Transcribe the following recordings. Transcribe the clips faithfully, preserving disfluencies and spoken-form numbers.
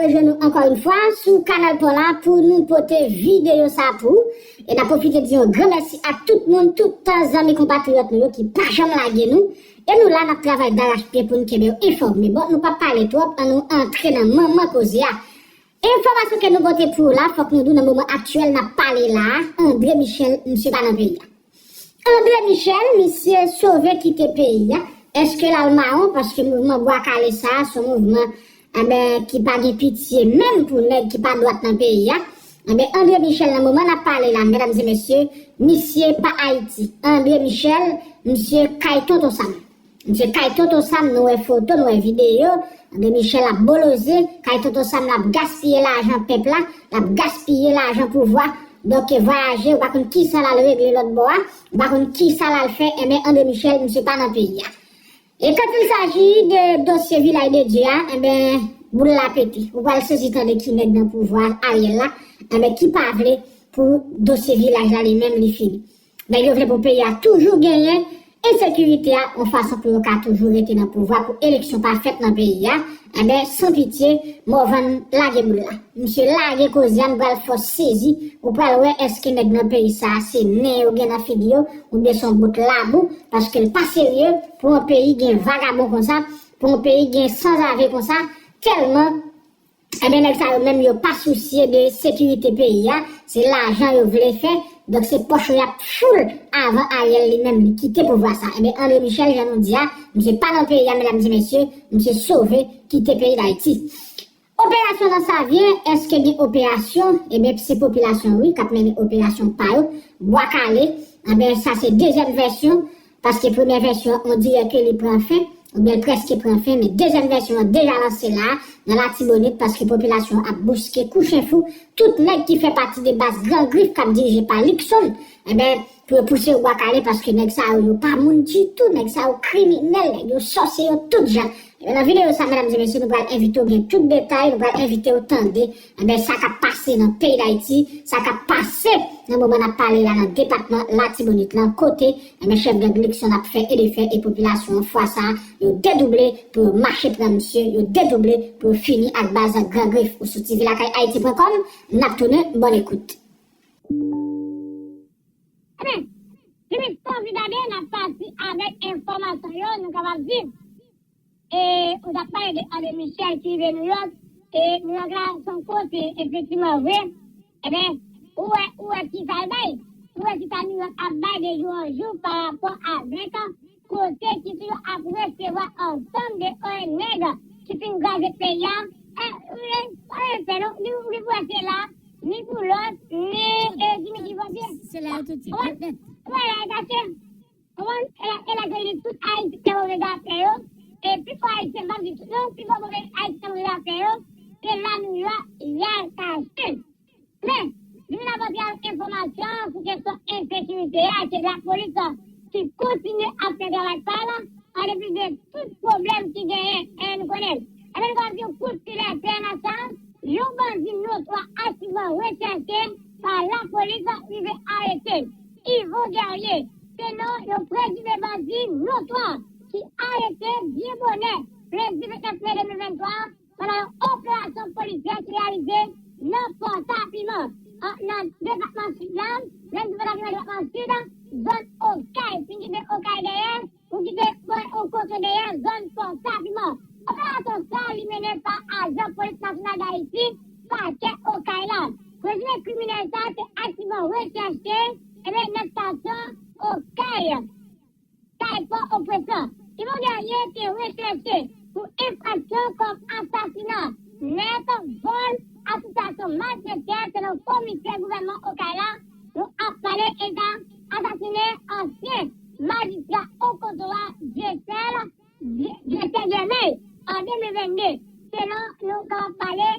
Rejwenn nou ankò yon fwa sou Kanal Pòla pou nou pote videyo sa pou ou. E n ap pwofite di yon gran mèsi ak tout moun, tout zanmi konpatriyòt nou yo ki pa janm lage nou. E nou la, n ap travay darachpye pou n kenbe w enfòme. Bon, nou p ap pale twòp, ann nou antre nan manman koze a. Enfòmasyon ke nou pote pou ou la, fòk nou di w nan moman aktyèl n ap pale la a, André Michel, misye pa nan peyi a. André Michel, misye sove kite peyi a. Èske l al mawon? Paske mouvman Bwa Kale sa a, se yon mouvman, enben, ki pa gen pitye menm pou nèg ki pa dwat nan peyi a. Enben, André Michel, nan moman n ap pale la, medam e mesye, misye pa Ayiti. André Michel, misye kay Tonton Sam. Misye kay Tonton Sam, nou wè foto, nou wè videyo. André Michel ap boloze, kay Tonton Sam l ap gaspiye lajan pèp la, l ap gaspiye lajan pouvwa. Donk, vwayaje, ou pa konn kisa l al regle lòt bò a, ou pa konn kisa l al fè, enben, André Michel, misye pa nan peyi a. E quand il s'agit de dosye Vilaj de Dye a, enben, boul la pete. Ou pral sezi tande ki nèg nan pouvwa Ariel la, enben, ki pa vle pou dosye vilaj la li menm li fini. Nèg yo vle pou peyi a toujou genyen ensekirite a, yon fason pou yo ka toujou rete nan pouvwa, pou eleksyon pa fèt nan peyi a. Enben, san pitye, Morvan lage boul la. Misye lage koze a, m pral fè w sezi, ou pral wè èske nèg nan peyi sa a se nen yo gen nan figi yo, oubyen se yon bout labou, paske l pa serye pou yon peyi gen vagabon konsa, pou yon peyi gen sanzave konsa, tèlman Enben, nèg sa yo menm yo pa sousye de sekirite peyi a, se lajan yo vle fè, donk se pòch yo y ap foul avan Ariel li menm li kite pouvwa sa. Enben, André Michel, jan nou di a, misye pa nan peyi a, medam e mesye, misye sove kite peyi Dayiti. Operasyon nan Savyen, èske gen operasyon? Enben, se popilasyon wi k ap mennen operasyon pa yo, Bwa Kale, enben, sa se dezyèm vèsyon, paske premyè vèsyon an, on dirè ke li pran fen, oubyen l prèske pran fen, men dezyèm vèsyon an deja lanse la, nan Latibonit, paske popilasyon an ap bouske kou chen fou, tout nèg ki fè pati de baz Gran Grif k ap dirije pa Luckson, enben, pou yo pouse yo Bwa Kale, paske nèg sa yo, yo pa moun ditou, nèg sa yo kriminèl, nèg yo sòsye, yo tout jan. Enben, nan videyo sa, medam e mesye, nou pral envite w gen tout detay, nou pral envite w tande, enben, sa k ap pase nan peyi Dayiti, sa k ap pase nan moman n ap pale la nan depatman Latibonit lan, kote, enben, chèf gang Luckson ap fè e defè e popilasyon an fwa sa a, yo dedouble pou yo mache pran misye, yo dedouble pou yo fini ak baz Gran Grif. Ou sou T V lakay Haiti point com, n ap tounen, bòn ekout. Enben, Jimmy, sa anvi gade, n ap pati avèk enfòmasyon yo, nou kapab di. E ou t ap pale de André Michel ki rive Nouyòk. E Nouyòk la, se yon kote, efektivman, vre. Enben, ou wè, ou wè kisa l bay. Ou wè kisa Nouyòk ap bay de jou an jou pa rapò avèk kote ki toujou ap resevwa ansanm de, e, nèg ki fin kraze peyi a. E, ou wè, pa refè non, ni ou ki pou wè se la, ni Boulos, ni, e, Jimmy Duvalier. Se la yo tout ye. Ou wè, ou wè la, e sa se. Konprann? E la, e la ke li tout Ayisyen nan move zafè yo. E pifò Ayisyen, m p ap di tout non, pifò move Ayisyen nan move zafè yo, se la Nouyòk y al kache. Men, li vin apòte yon enfòmasyon sou kesyon ensekirite a, ke lapolis ki kontinye ap fè travay pa l, an depi de tout pwoblèm ki genyen, e nou konnen. Enben, nou kapab di yon kout silè P N H a, yon bandi notwa aktivman rechèche pa lapolis rive arete. Yvon Guerrier, se non yon prezime bandi notwa ki arete byen bonè lendi vennèf me de mil venntwa pandan yon operasyon polisyè ki reyalize nan Pòtapiman, an, nan depatman Sid la, lendi Pòtapiman, depatman Sid, zòn Okay, si n kite Okay dèyè, ou kite bò yon kote dèyè zòn Pòtapiman. Operasyon sa a, li mennen pa ajan Polis Nasyonal Dayiti, pakè Okay la. Prezime kriminèl sa a te aktivman rechèche, enben, nan estasyon Okay, Kay Pò Opresan. Yvon Guerrier te rechèche pou enfraksyon kòm asasina, nèf, vòl, asosiyasyon malfektè, selon komisè gouvènman Okay la, nou ap pale, e ta asasinen ansyen majistra Okoto a, Dieuseul, Dieuseul Germain, an de mil vennde, selon nou kapab pale,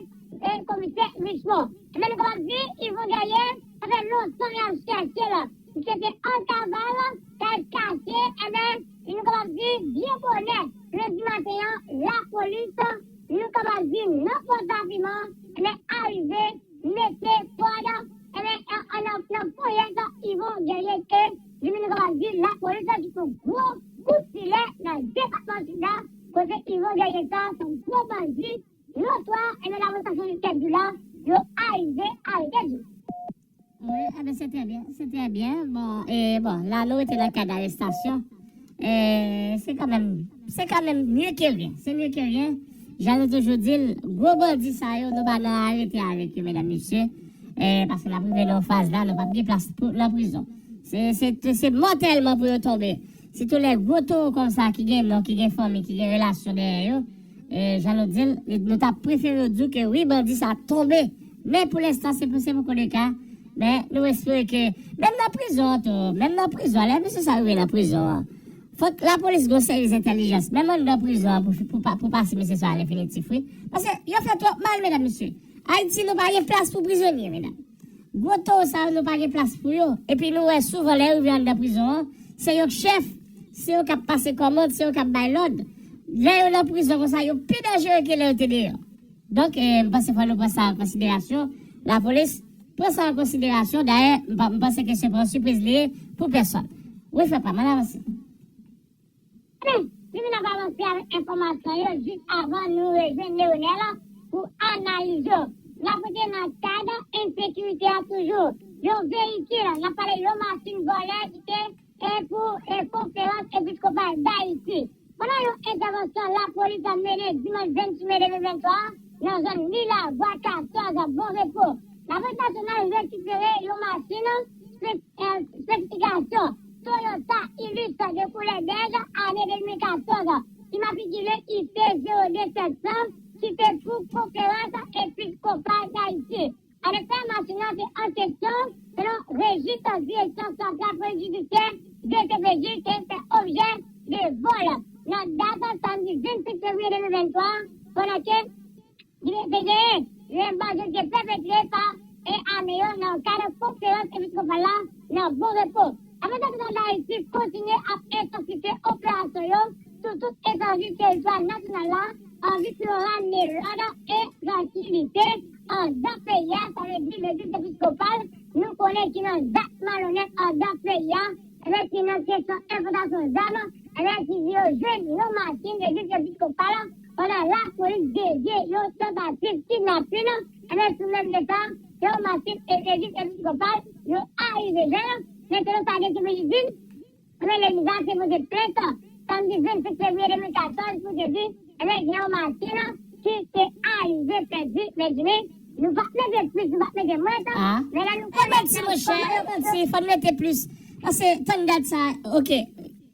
e, komisè Richemond. Enben, nou kapab di, Yvon Guerrier, sa fè lontan y ap chèche l. Misye te an kaval, t al kache, enben, nou kapab di, byen bonè, lendi maten an, lapolis, nou kapab di, nan Pòtapiman, enben, arive mete kòd, enben, an, an, nan, nan ponyèt Yvon Guerrier ke, li menm nou kapab di, lapolis la ki fè yon gwo bout silè nan depatman Sid la, kote Yvon Guerrier sa, se yon gwo bandi notwa, enben, lapolis Jan Joseph di la, yo arive arete Djim. Wi, enben, se trè byen, se trè byen. Bon, e bon, la nou rete nan kad arestasyon. E se kanmenm, se kanmenm mye ke ryen, se mye ke ryen. Jan nou toujou di l, gwo bandi sa yo, nou pa nan arete avèk yo, medam, mesye. E paske n ap rive nan yon faz la, nou p ap gen plas pou, nan prizon. Se, se, se mòtèlman pou yo tonbe. Sitou lè gwo towo konsa ki gen non, ki gen fanmi, ki gen relasyon dèyè yo, e, jan nou di l, nou ta prefere yo di w ke wi, bandi sa tonbe. Men pou lenstan, se pou, se poko de ka. Men nou espere ke, menm nan prizon an tou, menm nan prizon an, lè mesye sa rive nan prizon an, fòk lapolis gon sèvis entèlijans, menm anndan prizon an, pou, pou, pa- pou pase mesye sa a lenfinitif, wi. Paske yo fè twòp mal, medam, mesye. Ayiti, nou pa gen plas pou prizonye, medam. Gwo towo sa yo, nou pa gen plas pou yo. Epi nou wè souvan lè yo rive anndan prizon an, se yo k chèf, se yo k ap pase kòmand, se yo k ap bay lòd. Lè yo nan prizon konsa, yo pi danjere ke lè yo te deyò. Donk, e, m panse fò nou pran sa an konsiderasyon. Lapolis, pran sa an konsiderasyon. Dayè, m pa- m panse ke se pa yon sipriz li ye pou pèsòn. Wi, frè pa m, ann avanse. Ebyen, nou vin ap avanse avèk enfòmasyon yo jis avan nou rejwenn Leonel pou analiz yo. N ap rete nan kad ensekirite a toujou. Yon veyikil, n ap pale yon machin vòlè ki te e pou e konferans episkopal Dayiti. Pandan yon entèvansyon lapolis ap mennen dimanch venntuit me de mil venntwa a nan zòn Lilavwa katòz Bon Repo, lapolis nasyonal rekipere yon machin espe- e, espesikasyon Toyota Hilux de koulè bèj ane de mil katòz, imatrikile I T zewo de sèt san, ki te pou konferans episkopal Dayiti. Adrètè machin nan te an kesyon, selon rejis Direksyon Santral Polis Jidisyè, D C P J, te fè objè de vòl nan dat samdi vennsis fevriye de mil venntwa, pandan ke li te genyen yon bandi te pèpetre pa e ame yo nan kad konferans episkopal la nan Bon Repo. Lapolis nasyonal Dayiti kontinye ap entansifye operasyon yo sou tout etandi teritwa nasyonal la, an vi pou yo ramenn lòd e trankilite anndan peyi a, sa vle di legliz episkopal, nou konnen ki nan zak malonèt anndan peyi a, ebyen ki nan kesyon enpòtasyon zam, ebyen ki di yo jwenn yon machin legliz episkopal, pandan lapolis dedye yon tantativ kidnapin, ebyen sou menm de sa, yon machin legliz episkopal, yo arive jwenn, men selon sa D C P J di, ebyen legliz la te poze plent samdi vennsis fevriye de mil katòz pou te di, ebyen gen yon machin ki te arive pèdi, men Jimmy, nou p ap mete plis, nou p ap mete mwens, men lè nou konnen se yon manti, monchè, yon manti, fò n mete plis. Paske tann dat sa, oke.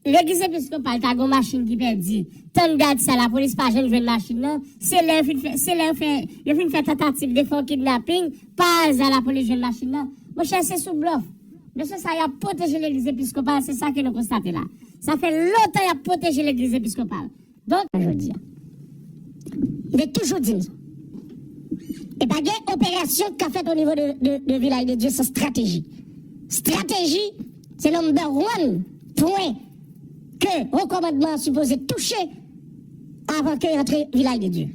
Legliz episkopal ta gon machin ki pèdi. Tann dat sa, lapolis pa janm jwenn machin nan. Se lè yo fin fè, se lè yo fè, yo fin fè tantativ de fè yon kidnaping, pa aza lapolis jwenn machin nan. Monchè, se sou blòf. Mesye sa y ap pwoteje legliz episkopal, se sa ke nou konstate la. Sa fè lontan y ap pwoteje legliz episkopal. Donk, jodi a. M te toujou di n sa. E pa gen operasyon k ka fèt o nivo de, de, de Vilaj de Dye san estrateji. Estrateji, se number one pwen ke wo kòmandman an sipoze touche avan ke y antre Vilaj de Dye.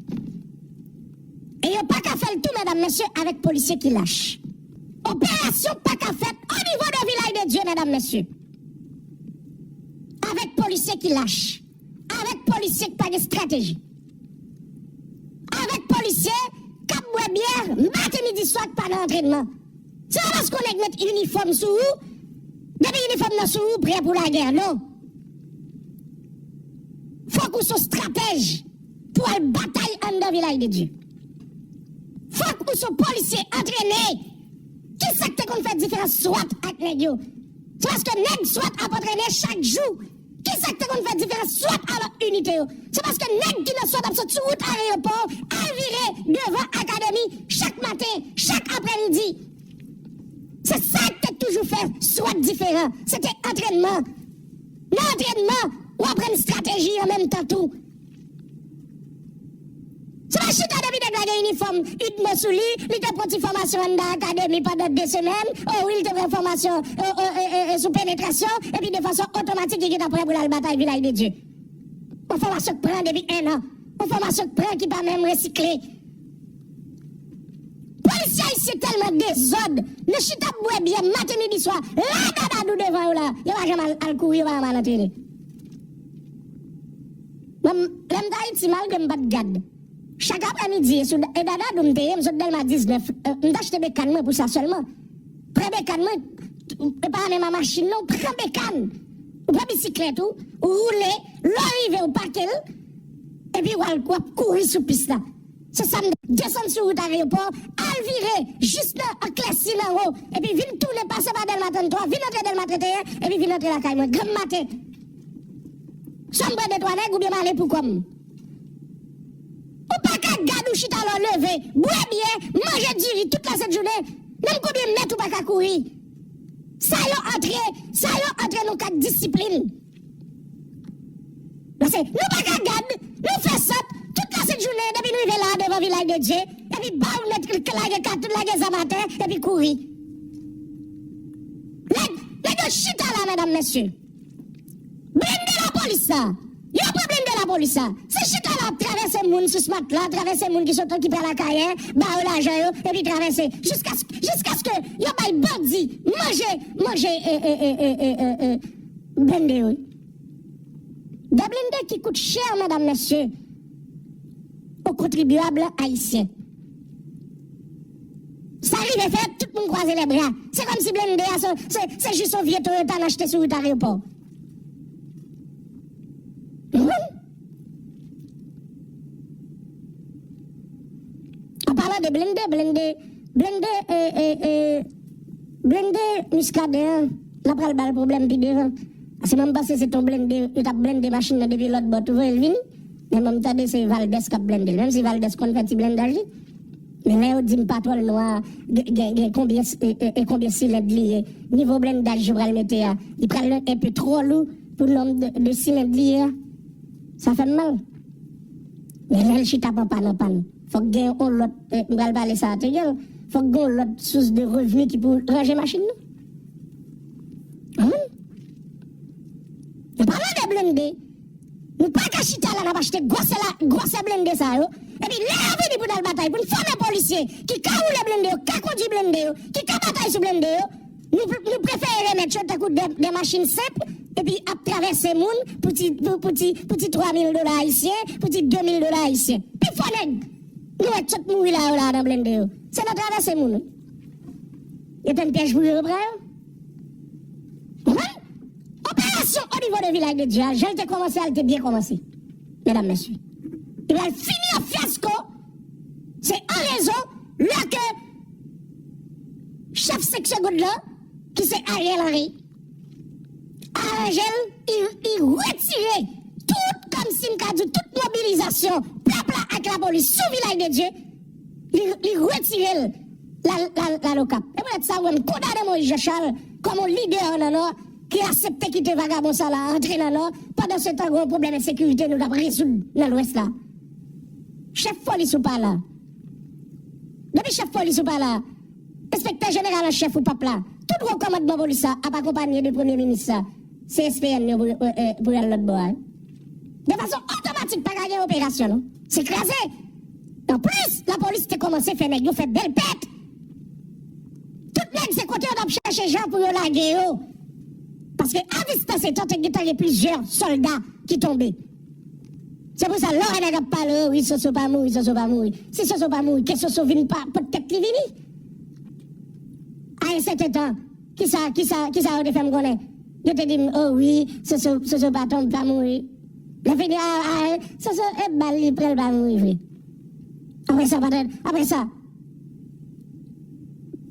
E yo pa ka fè l tou, medam, mesye, avèk polisye ki lach. Operasyon pa ka fèt o nivo de Vilaj de Dye, medam, mesye, avèk polisye ki lach, avèk polisye k pa gen estrateji, avèk polisye k ap bwè byè maten, midi, swa, k pa nan antrènman. Se pa paske yon nèg met inifòm sou ou, depi inifòm nan sou ou, prè pou lagè, non. Fòk ou se yon estratèj pou al batay anndan Vilaj de Dye. Fòk ou se yon polisye antrene. Kisa k te konn fè diferans swat ak nèg yo? Se paske nèg swat ap antrene chak jou. Kisa k te konn fè diferans swat a lòt inite yo? Se paske nèg ki nan swat ap sot sou wout ayewopò, al vire devan akademi chak maten, chak aprèmidi. Se sa k te toujou fè swat diferan. Se te antrènman. Nan antrènman, w aprann estrateji an menm tan tou. Se pa chita depi nèg la gen inifòm UDMO sou li, li te pran ti fòmasyon anndan akademi pandan de semèn, o wi, li te pran fòmasyon, e, e, e, e, e, sou penetrasyon, epi de fason otomatik, li gentan prè pou l al batay Vilaj de Dye. Yon fòmasyon k pran depi enn an. Yon fòmasyon k pran ki pa menm resikle. Polisye ayisyen tèlman dezòd, nou chita ap bwè byè maten, midi, swa, lada dadou devan yo la, yo pa janm al, al kouri, yo pa janm al antrene. Mwen, lè m t Ayiti, malgre m pa t gad, Chak aprèmidi, e sou e Dadadou m te ye, m sot Dèlma diznèf, e, m t achte bekàn mwen pou sa sèlman. Pran bekàn mwen, e pa menm a machin non, pran bekàn, ou pran bisiklèt ou, ou woule, lè w rive ou pake l, epi w al, w ap kouri sou pis la. Se sa m desann sou wout ayewopò, al vire jis nan Klèsi nan wo, epi vin tounen pase pa Dèlma trannntwa, vin antre Dèlma trannteyen, epi vin antre lakay mwen, granm maten. Swa m pran de twa nèg oubyen m ale pou kò m. Ou pa ka gad ou chita lè w leve, bwè byè, manje diri tout la sent jounen, menm konbyen mèt ou pa ka kouri. Sa yo antre, sa yo antre nan kad disiplin. Paske nou pa ka gad, nou fè sant, tout la sent jounen, depi nou rive la, devan Vilaj de Dye, epi bam, nou lage kat, lage zam atè, epi kouri. Nèg, nèg yo chita la, medam, mesye. Blende lapolis la. Yo pran blende lapolis la. Se chita la ap travèse moun sou smat la, travèse moun ki sot ki pral Akayè, ba yo lajan yo, epi travèse. Jiskaske, jiskaske yo bay bandi manje, manje, e, e, e, e, e, e, e, blende yo. De blende ki kout chè, medam, mesye, o kontribyab ayisyen. Sa rive fèt, tout moun kwaze lè bra. Se kòmsi blende a, se, se, se jis yon vye Toyota n achte sou wout ayewopò. Wi. An palan de blende, blende, blende, e, e, e, blende Muscadin an, l ap pral ba l pwoblèm pi devan. Paske mwen, m panse se t on blende, yo t ap blende machin nan depi lòt bò, tou voye l vini. Men mwen, m tande se Valdès k ap blende l. Menm si Valdès konn fè ti blendaj li. Men lè yo di m patwòl nwa, gen, gen, gen konbyen, e, e, e konbyen silend li ye, nivo blendaj yo pral mete a, li pral enpe twò lou pou nonb de, de silend li ye a. Sa fè m mal. Men lè l chita pran pa nan pàn, fòk gen yon lòt, e, m pral pale sa a te gèl, fòk gen yon lòt sous de revni ki pou ranje machin nan. Wi. An palan de blende, nou pa ka chita la n ap achte gwosè la, gwosè blende sa yo. Epi lè yo vini pou n al batay, pou n fòme polisye ki ka woule blende yo, ka kondui blende yo, ki ka batay sou blende yo, nou, nou prefere remèt yo tankou de, de machin senp, epi ap travèse moun pou ti, pou, pou ti, pou ti twa mil dola ayisyen, pou ti de mil dola ayisyen. Pi fò nèg nou wè k sot mouri la yo la nan blende yo. Se nan travèse moun, wi. Yo tann pyèj pou yo pran yo. Konprann? Operasyon o nivo de Vilaj de Dye a, jan l te kòmanse a, l te byen kòmanse. Medam, mesye. Li pral fini an fyasko. Se an rezon lè ke chèf seksyon goud lan, ki se Ariel Henry, aranje l, li, li retire tout, kòmsi m ka di, tout mobilizasyon pèp la ak lapolis sou Vilaj de Dye, li, li retire l la, la, la Lokap. E poutèt sa, ou wè m kondane Moïse Jean Charles kòm yon lidè nan Nò ki aksepte kite vagabon sa la antre nan Nò, pandan se tan, gen yon pwoblèm ensekirite nou t ap rezoud nan Lwès la. Chèf polis ou pa la. Depi chèf polis ou pa la, enspektè jeneral an chèf ou p ap la. Tout wo kòmandman polis la ap akonpanye de premye minis la. Se S P N yo pou, e, e, pou y al lòt bò a, wi. De fason otomatik, pa ka gen operasyon, non. Se kraze. Anplis, lapolis te kòmanse fè nèg yo fè bèl pèt. Tout nèg se kote yo t ap chèche jan pou yo lage yo. Paske a distans etan te gentan gen plizyè sòlda ki tonbe. Se pou sa, lè w wè nèg ap pale, "O wi, Soso pa mouri, Soso pa mouri." Si Soso pa mouri, ke Soso vin pa, pot tèt li vini. A yon sèten tan, kisa, kisa, kisa yo te fè m konnen? Yo te di m, "O wi, Soso, Soso pa tonbe, pa mouri." Lè fini, a, a, Soso, e bal li pran, l pa mouri vre. Apre sa, pa t, apre sa,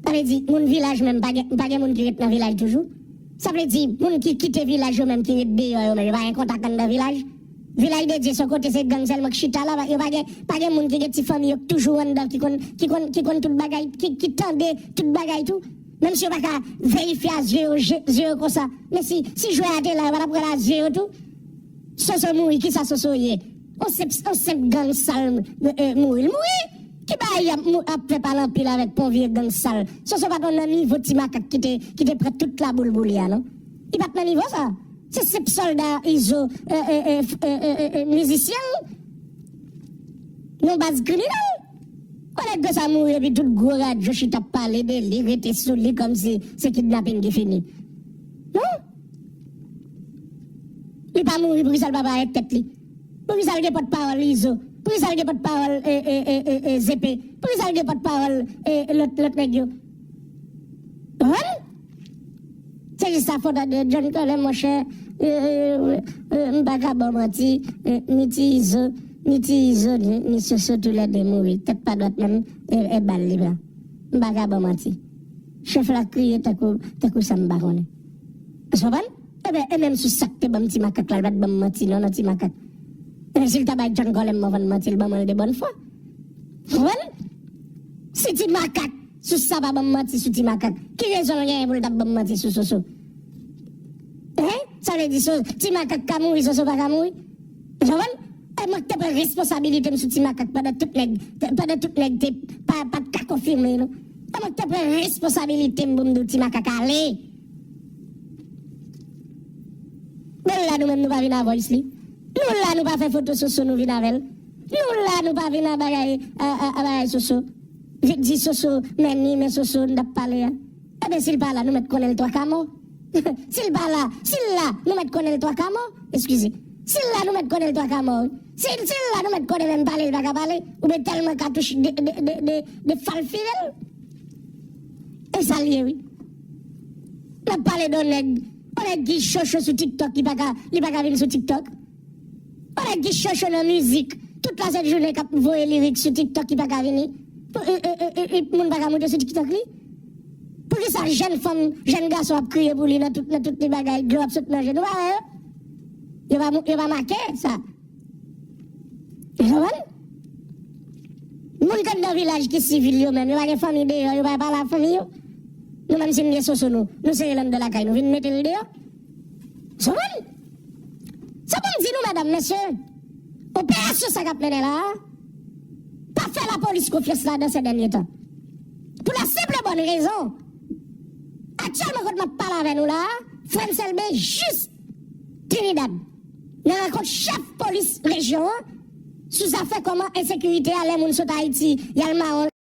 sa vle di, moun vilaj menm, pa gen, pa gen moun ki ret nan vilaj toujou. Sa vle di, moun ki kite vilaj yo menm, ki ret deyò yo menm, yo pa gen kontak anndan vilaj. Vilaj de Dye se yon kote, se gang sèlman k chita la, yo pa gen, pa gen moun ki gen ti fanmi yo k toujou anndan, ki konn, ki konn, ki konn tout bagay, ki, ki tande tout bagay tou. Menm si yo pa ka verifye a zye yo, je, zye yo konsa. Men si, si jwè a te la, yo pa t ap pran l a zye yo tou. Soso mouri, kisa Soso ye? On senp, on senp gang sal, e, e, mouri. L mouri. Ki bagay y ap, mou-, ap fè pale anpil avèk pa yon vye gang sal? Soso pa t nan nivo ti makak ki te, ki te pran tout laboul pou li a, non. Li pa t nan nivo sa. Se senp sòlda Izo, e, e, e, f-, e, e, e, e, mizisyen l, nan baz kriminèl. Konnen de sa mouri epi tout gwo radyo chita ap pale de li, rete sou li kòmsi se kidnapin ki fini. Non? Li pa mouri, poukisa l pa parèt tèt li? Poukisa l gen pòtpawòl Izo? Poukisa l gen pòtpawòl e, e, e, e, e, Z P? Poukisa l gen pòtpawòl e, e, lòt, lòt nèg yo? Konprann? Se jis sa fò tande John Colem, monchè. E, e, e, e, m pa ka ba w manti. E, ni Ti Izo, ni Ti Izo, ni, ni Soso toulède mouri. Tèt pa dwat menm, e, e bal li pran. M pa ka ba w manti. Chèf la kriye tankou, tankou sa m pa konnen. Ou konprann? Ebyen, e menm sou sa k te ban m Ti Makak la, l pa t ban m manti non, non, Ti Makak. Ebyen, si l ta bay John Colem Morvan manti, l ban mwen l de bòn fwa. Konprann? Si Ti Makak, sou sa pa ban m manti sou Ti Makak, ki rezon l genyen pou l t ap ban m manti sou Soso? Hein? Sa vle di so, Ti Makak ka mouri, Soso pa ka mouri? Ou konprann? E mwen k te pran responsabilite m sou Ti Makak pandan tout nèg, pandan tout nèg te pa, pa t ka konfime non. E mwen k te pran responsabilite m pou m di w Ti Makak ale. Men la nou menm nou pa vin a voice li. Nou la nou pa fè foto Soso nou vin avè l. Nou la nou pa vin a bagay, a, a, a bagay Soso. Vin di Soso, men ni, men Soso, n t ap pale a. Ebyen, si l pa la, nou mèt konnen l twa ka mò. Si l pa la, si l la, nou mèt konnen l twa ka mò. Eskize. Si l la, nou mèt konnen l twa ka mò, wi. Si, si l la, nou mèt konnen menm pale, l pa ka pale. Oubyen tèlman katouch de, de, de, de, de fal file l. E sa l ye, wi. N ap pale de yon nèg, yon nèg ki chocho sou TikTok, li pa ka, li pa ka vin sou TikTok. Yon nèg ki chocho nan mizik, tout lasent jounen k ap voye lirik sou TikTok, li pa ka vini. Pou, e, e, e, e, e, moun pa ka moute sou TikTok li? Poukisa jèn fanm, jèn gason ap kriye pou li nan tout, nan tout li bagay, dlo ap sot nan je nou, pa wè yo? Yo pa, yo pa make sa. Ou konprann? Moun k anndan vilaj ki sivil yo menm, yo pa gen fanmi deyò, yo pa pale ak fanmi yo. Nou menm si n gen Soso nou, nou sere l anndan lakay nou, vin mete l deyò. Ou konprann? Sa pou m di nou, medam, mesye, operasyon sa k ap mennen la a, pa fè lapolis konfyans ladan sè dènye tan. Pou la senp e bòn rezon, aktyèlman kote m ap pale avè nou la a, Frantz Elbé jis Trinidad, nan rankont chèf polis rejyon an, sou zafè kòman ensekirite a, lè moun sot Ayiti, y al mawon,